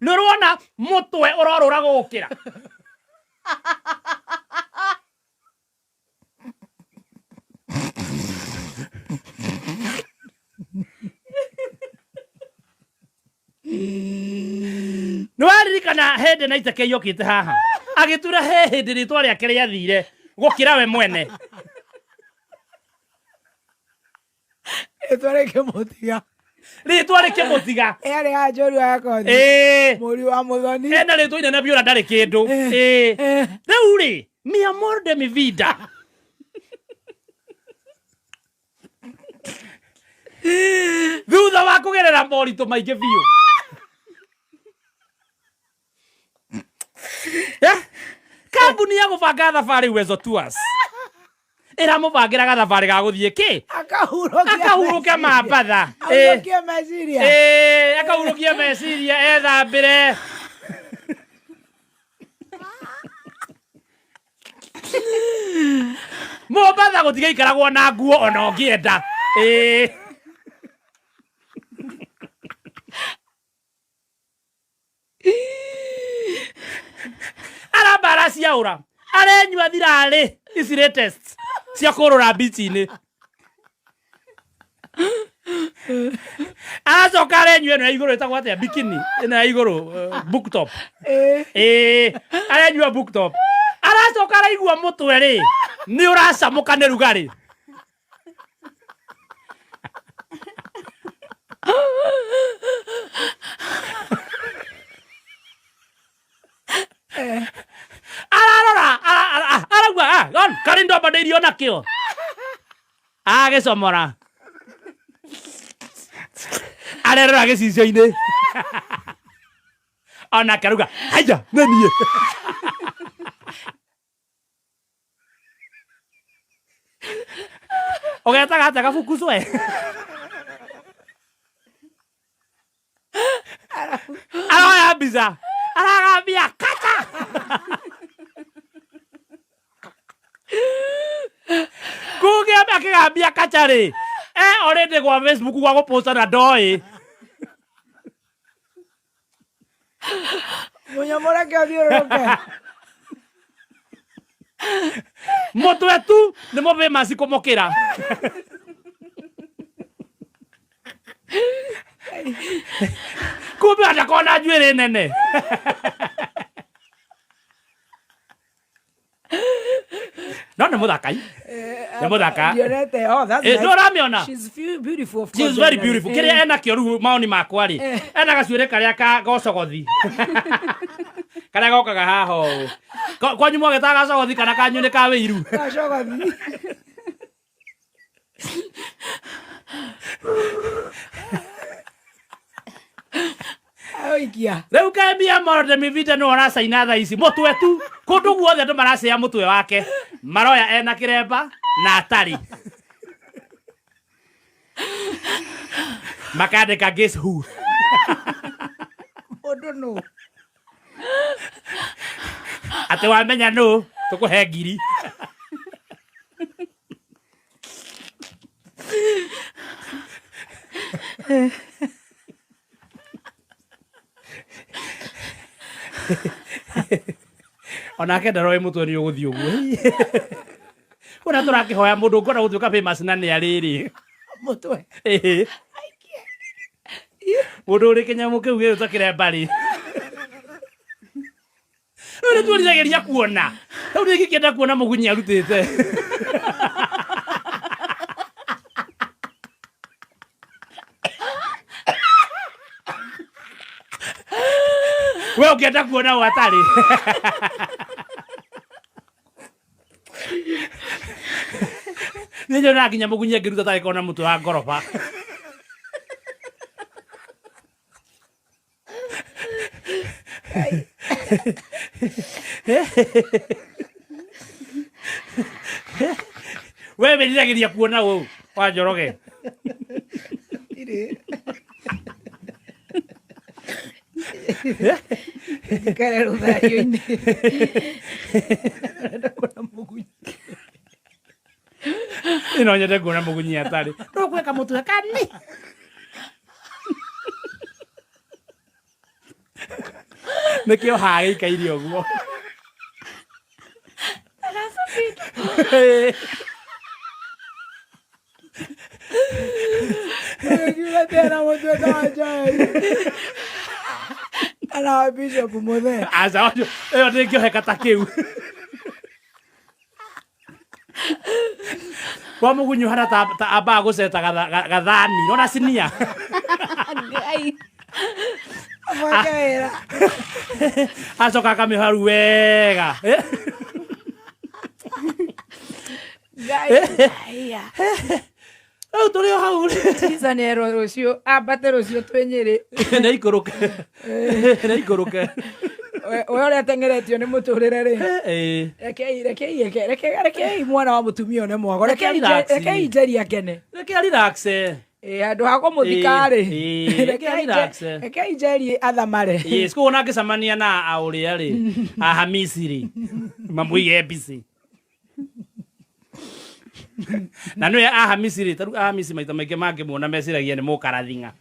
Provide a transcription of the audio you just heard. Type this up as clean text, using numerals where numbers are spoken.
Nĩ ũrona mũtwe ũrorũra gũgũkĩra. Nĩ waririkana hĩndĩ na iteke yokĩte haha agĩtura he hĩndĩ rĩtwa rĩake rĩathire gũkĩra we mwene. Rĩtwa rĩkĩmũtiga. Rĩtwa rĩkĩmũtiga. Yarĩ ya njorua ya kothi. Ĩĩ. Mũriũ wa mũthoni. Ena rĩtwa inene biũ na ndarĩ kĩndũ. Ĩĩ. Rĩu rĩ, mi amor de mi vida. Thutha wa kũgerera moritũ maingĩ biũ. Eh? Kambuni ya gũbanga thabarĩ Uwezo Tours ĩramũbangĩra gathabarĩ ga gũthiĩ kĩ? Akahurũkie. Akahurũke Mambatha. Ahurũkie meciria. Ĩĩ, akahurũkie meciria ethambĩre. Mombatha gũtigaikaragwo na nguo ona ũngĩenda. Ĩĩ. Aramba araciaũra arenyua thirarĩ ici latest cia kũrũra mbici-inĩ, aracoka arenyua ĩno ya igũrũ ĩtagwo atĩa, bikini ĩno ya igũrũ, book top. Ĩĩ, arenyua book top, aracoka araigua mũtwe rĩ nĩ ũracamũka nĩ rugarĩ. Ararora araigua ah, on, karĩ ndombanĩirio nakĩo agĩcomora arerora gĩcicio-inĩ onake arauga haiya nĩ niĩ. Ũgetaga atĩa gabuku cwe? Aroya mbica aragambia kata kuge akĩgambia kacha rĩ e already gwa Facebook gwa gũposta na ndoĩ. Mũnyamũreke ũthiũrũrũke. Mũtwe tu nĩ mũbĩmasi kũmũkĩra. Kumbe ndakorwo na njuĩrĩ nene. No nĩ mũthaka i nĩ mũthaka. Ndionete. Oh, that's Eh, nice. ndũramĩona? She's beautiful, of She is course, very generally. beautiful. Kĩrĩa enakĩo rĩu maoni makwa rĩ, ena gacuĩrĩ karĩa ka gocogothi. Karĩa gokaga haha ũũ. Kwanyu mwagĩtaga gacogothi kana kanyu nĩ ka wĩiru? Gacogothi. Oikia. Rĩu kaĩ mi amor de mi vida nĩwe ũracaina thaa ici mũtwe tu kũndũ guothe andũ maracĩa mũtwe wake maroya ena kĩremba na atarĩ makandĩka guess who. Mũndũ nũ? Atĩ wamenya nũ tũkũhe ngiri. Onake ndaroĩ mũtwe nĩ ũgũthiĩ ũguo ũrĩa tũrakĩhoya mũndũ ũngĩenda gũtuĩka famous na nĩ arĩrĩ. Mũtwe. Ĩhĩ. Mũndũ ũrĩ kĩnyamũ kĩu gĩgũtwa kĩremba rĩ rĩu nĩ tuoriragĩria kuona rĩu nĩ ingĩkĩenda kuona mũgunyi arutĩte. We ũngĩenda kuona ũ atarĩ nĩ nyonaga nginya mũgunyi angĩruta tarĩ kona mũtwe wa ngoroba. We wĩriragĩria kuona ũ wa Njoroge? Ndirĩ. Njikare rũthario-inĩ. Ndĩrenda kuona mũgunyi. Ĩ no nyende kuona mũgunyi atarĩ no gweka mũtwe kani. Nĩkĩo haha gĩikaire ũguo. Ũgĩkiuga tena mũtwe ta wa Joel. Kana wa Bishop Mũthee. Aca, ĩyo ndĩngĩoheka ta kĩu. Kwa mũgunyu hana ta ambaga gũceta gathani nona sinia. Ngai. Abange wĩra. Acoka akamĩoha rĩu wega. Ngai. Aya. Rĩu tũrĩ o hau. Tisa nĩ erwo rũciũ ambate rũciũ twĩ Nyĩrĩ. Nĩ ikũrũke, nĩ ikũrũke. We ũrĩa atengeretio nĩ mũtũrĩre rĩ. Ĩĩ. Rekei rekei eke reke rekei mwana wa mũtumia one mwago. Reke Rekei relax. Rekei Njeri akene. Reke relax. Ĩ handũ ha kũmũthika rĩ. Ĩĩ, reke relax. Rekei Njeri athamare. Yes, koguo nangĩcemania na aũrĩa rĩ, ahamisi rĩ, mamũige mbici. Na nĩwe ahamisi rĩ, tarĩu ahamisi maita maingĩ mangĩmuona meciragia nĩ mũkarathinga.